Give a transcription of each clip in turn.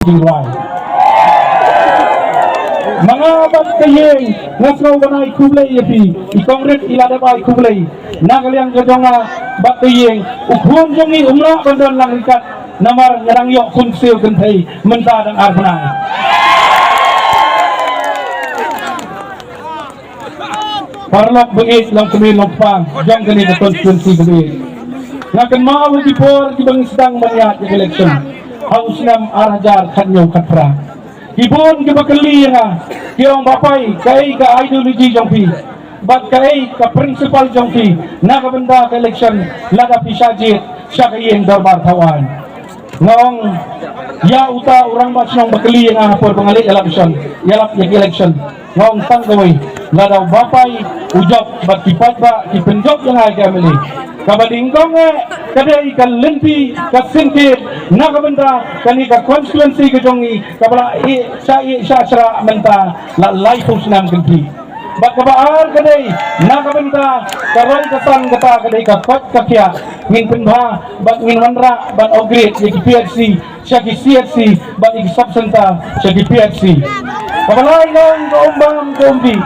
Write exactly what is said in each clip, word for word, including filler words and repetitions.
jingrwai. Ma nga bad ka ïing nga sngew ban ai khublei ïa phi, i Congress i la dep ai khublei na ka liang ka jong nga bad ka ïing. U khun jong ngi um lah ban don lang ryngkat namar nga dang ïoh khun ksiew kynthei mynta dang ar bnai. Paralok bangeit, long kmie long kpa jong kane ka constituency bangeit, nga kynmaw ha ki por kiba ngi sdang ban ïaid ïa ka election ha u snem ar hajar khathynñiew khatphra. Ki bun kiba kylli ïa nga, ki ong, Bah Pai, kaei ka ideology jong phi bad kaei ka principle jong phi na ka bynta ka election lada phi shah jied sha ka ïing dorbar thaw aiñ? Nga ong, ïa uta u rangbah shnong ba kylli ïa nga ha por ba nga leit ïalap election, ïalap ïa ka election, nga ong tang kawei, lada u Bah Pai u jop bad ki paidbah ki pynjop ïa nga ïa ka M L A, kaba nyngkong eh ka dei ka lynti ka syngkien na ka bynta kane ka constituency ka jong ngi kaba la ïeh shah ïeh shah shrah mynta la laiphew snem kynthih. Bad kaba ar ka dei na ka bynta ka roi ka san, kata ka dei ka koit ka khiah. Ngin pynbha bad ngin wanrah ban upgrade ïa ki P H C sha ki C H C bad ïa ki sub center sha ki P H C. Kaba lai nga ong, ka um bam ka um dih.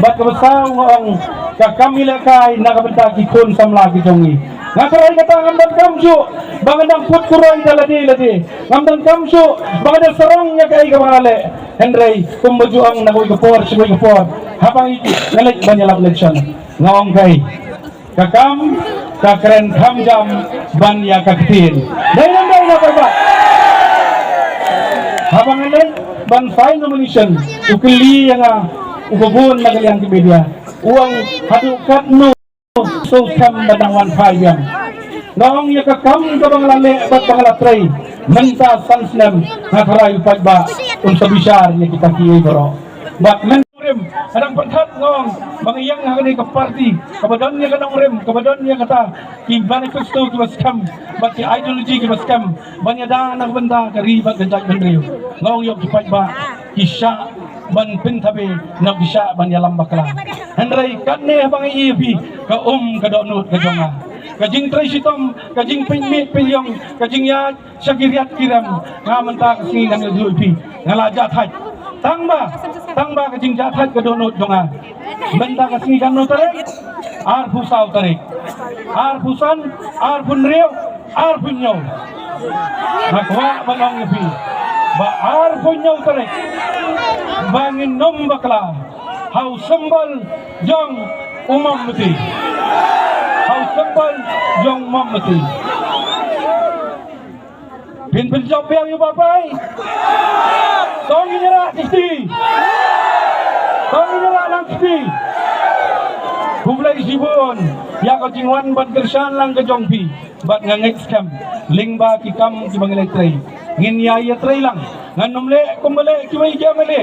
Bad kaba saw nga ong, ka kam ïalehkai na ka bynta ki khun samla ki jong ngi. Nga kyrpad kata, ngam donkam shuh ba ngan dang put kuroi da lade lade. Ngam donkam shuh ba ngan da sarong ïa kaei kaba nga leh. Hynrei kumba ju ong, na kawei ka por sha kawei ka por, haba ngi leit ban ïalap election, nga ong kaei, ka kam ka kren kham jam ban ïa ka ktien. Dei ne ym dei, na paidbah? Haba nga leit ban file nomination, u kylli ïa nga uba bun na ka liang ki media, u ong, haduh katno shu skhem ban dang wan phai biang? Nga ong, ïa ka kam kaba nga la leh bad ba nga la trei mynta san snem, nga tharai u paidbah un sa bishar ïa kita kiei baroh. Bad mynta nongrim, nga dang pyrkhat, nga ong, ba nga ïeng ha kane ka party kaba don ïa ka nongrim, kaba don ïa kata ki manifesto kiba skhem bad ki ideology kiba skhem ban ïada na ka bynta ka ri bad ka jaitbynriew. Nga ong, ïoh ki paidbah ki shah ban pynthabe, na ki shah ban ïalam bakla. Hynrei katne haba nga ïohi ïa phi, ka um ka dohnud ka jong nga, ka jingtrei shitom, ka jingpynmih pynïong, ka jingïaid sha ki riat ki rem, nga mynta ka sngi ngan ïathuh ïa phi, nga la jah thait. Tang ba, tang ba ka jingjah thait ka dohnud jong nga. Mynta ka sngi katno tarik? Arphew saw tarik. Arphew san, arphew hynriew, arphew hynñiew. Nga kwah ban ong ïa phi ba arphew hynñiew tarik ba ngin ym bakla ha u symbol jong u mombati. Ha u symbol jong u mombati. Phin pynjop biang ïa u Bah Pai? To ngin ïarah kti. To ngin ïarah lang kti. Khublei shibun ïa ka jingwan ban kyrshan lang ka jong phi. Bad nga ngeit skhem lyngba ki kam kiba ngi la trei, ngin ïa ïatrei lang. Ngan ym leh kumba leh kiwei ki M L A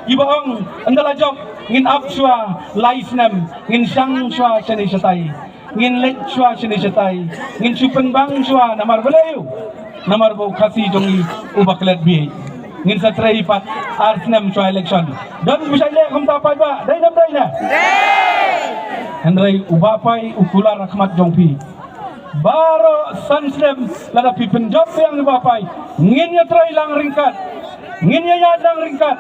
kiba ong, ynda la jop ngin ap shuwa lai snem, ngin shang shuwa shane shatai, ngin leit shuwa shane shatai, ngin shu pynbang shuwa. Namar balei? Namar ba u Khasi jong ngi uba klet bieit. Ngin sa trei pat ar snem shuwa election. Don ba shait leh kumta, paidbah? Dei ne ym dei ne? Hynrei u Bah Pai u kular ha khmat jong phi. Baroh san snem, lada phi pynjop biang ïa u Bah Pai, ngin ïatrei lang ryngkat, ngin ïaïaid lang ryngkat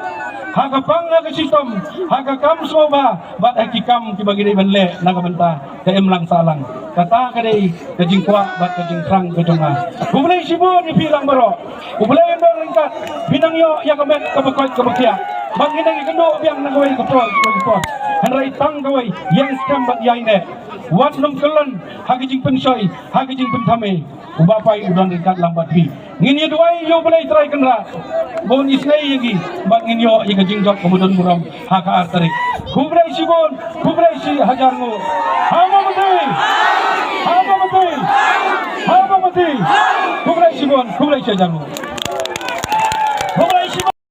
ha ka pang, ha ka shitom, ha ka kam sngewbha bad ha ki kam kiba ngi dei ban leh na ka bynta ka imlang sahlang. Kata ka dei ka jingkwah bad ka jingthrang ka jong nga. Khublei shibun ïa phi lang baroh. U Blei un don ryngkat. Phi nang ïoh ïa ka met kaba koit kaba khiah, bad ngin nang ïakynduh biang na kawei ka por, kawei ka por. Hynrei tang kawei, ïeng skhem bad ïaineh. Wat nym kyllon ha ka jingpynshoi, ha ka jingpynthame. U Bah Pai u don ryngkat lang bad phi. Ngin ïa duwai ïa U Blei Trai Kynrad ba un isynei ïa ngi bad ngin ïoh ïa ka jingjop kaba don burom ha ka ar tarik. Khublei shibun, khublei shi hajar nguh. Ha u mombati! Ha u mombati! Ha u mombati! Khublei shibun, khublei shi hajar nguh.